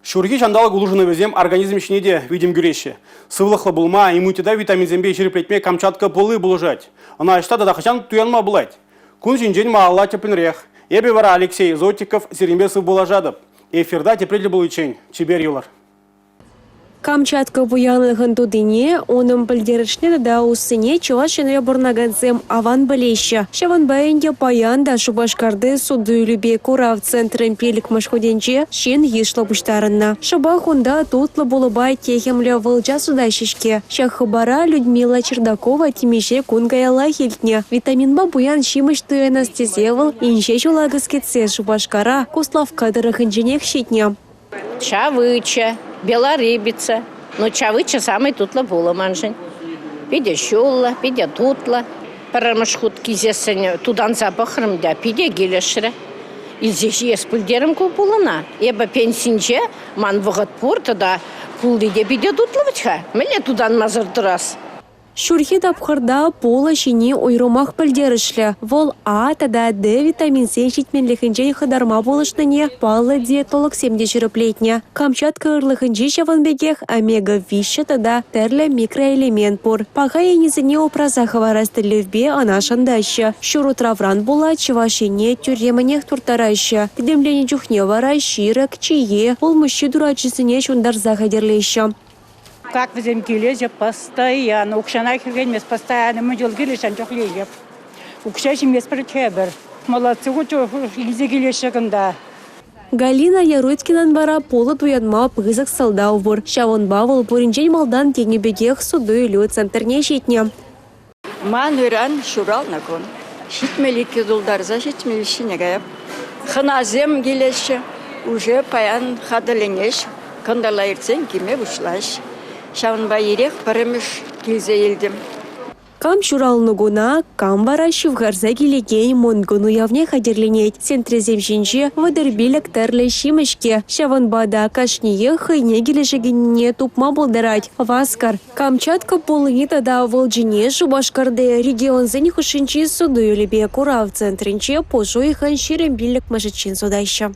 Ҫурхи ҫанталӑк улшӑнӑвӗсем организм ҫине те витӗм кӳреҫҫӗ. Сывлӑхлӑ пулма, иммунитета витаминсемпе ҫирӗплетме Камчатка пулли пулӑшать. Ӑна ӑҫта тата хӑҫан туянма пулать? Кун ҫинчен малалла тӗплӗнрех. Эпӗ вара Алексей Зотиков сирӗнпе сывпуллашатӑп. Эфирта тепре тӗл пуличчен чипер юлӑр. Камчатка пуянлӑхӑн тутине, унӑн пӗлтерӗшне тата уссине Чӑваш Енре пурӑнакансем аван пӗлеҫҫӗ. Ҫавӑнпа ӗнтӗ паян та Шупашкарти суту-илӳпе курав центрӗн пиллӗкмӗш хутӗнче ҫын йышлӑ пуҫтарӑннӑ. Шӑпах унта тутлӑ пулӑпа техӗмлӗ вӑлча сутаҫҫӗ-ҫке. Ҫак хыпара Людмила Чердакова темиҫе кун каяллах илтнӗ. Витаминпа пуян ҫимӗҫ туянас тесе вӑл инҫе ҫула кӗскетсе Шупашкара Куславкка тӑрӑхӗнченех ҫитнӗ. Чавыча, белорыбица. Ну, чавыча самый тутлӑ пулӑ маншӑн. Питӗ ҫуллӑ, питӗ тутлӑ. Пӗрремӗш хут килсессӗн тутанса пӑхрӑм та питӗ килӗшрӗ. Илсе ҫиес пуль терӗм ку пулӑна. Эпӗ пенсинче, ман вӑхӑт пур тата пулли те питӗ тутлӑ вӗт-ха. Мӗнле тутанмасӑр тӑрас? Ҫурхи тапхӑрта пулӑ ҫини уйрӑмах пӗлтерӗшлӗ. Вӑл А тата Д витаминсен ҫитменлӗхӗнчен хӑтарма пулӑшнине паллӑ диетологсем те ҫирӗплетнӗ. Камчатка ырлӑхӗнче ҫавӑн пекех омега-3 тата тӗрлӗ микроэлемент пур. Паха енӗсене упраса хӑварас тӗллевпе ӑна шӑнтаҫҫӗ. Ҫур утравран пула Чӑваш Ене тӳрремӗнех турттараҫҫӗ. Тӗтӗмленӗ чухне вара ҫирӗк, чие, улмуҫҫи турачӗсене ҫунтарса хатӗрлеҫҫӗ. Как вӗсем килеҫҫӗ постоянно, укҫана хӗрхенмест, постоянно мӗн чул килӗ ҫавӑн чухлӗ илеп. Укҫа ҫиместпӗр тепӗр. Молодцы, хоть илсе килеҫҫӗ кунта. Галина Яруткинан вара пулӑ туянма пысӑк сӑлтав пур. Ҫавӑнпа вӑл пуринчен малтан тенӗ пекех суту-илӳ центрне ҫитнӗ. Ман ыран ҫуралнӑ кун. 72 тултарса 73-ҫине каяп. Хӑнасем килеҫҫӗ. Уже паян хатӗрленеҫ. Кӑнтӑрла иртсен килме пуҫлаҫ. Ҫавӑнпа ирех пӗрремӗш килсе илтӗм. Кам ҫуралнӑ куна, кам вара ҫывхарса килекен Мӑнкун уявне хатӗрленет. Сентресем ҫинче 35 тӗрлӗ ҫимӗҫ-ҫке. Ҫавӑнпа та кашниех хӑйне килӗшекеннине тупма пултарать. Васкӑр. Камчатка пуллине тата вӑлчине Шупашкарти регионсен хушшинчи суту-илӳпе курав центрӗнче пуш уйӑхӗн 25-мӗшӗччен сутаҫҫӗ.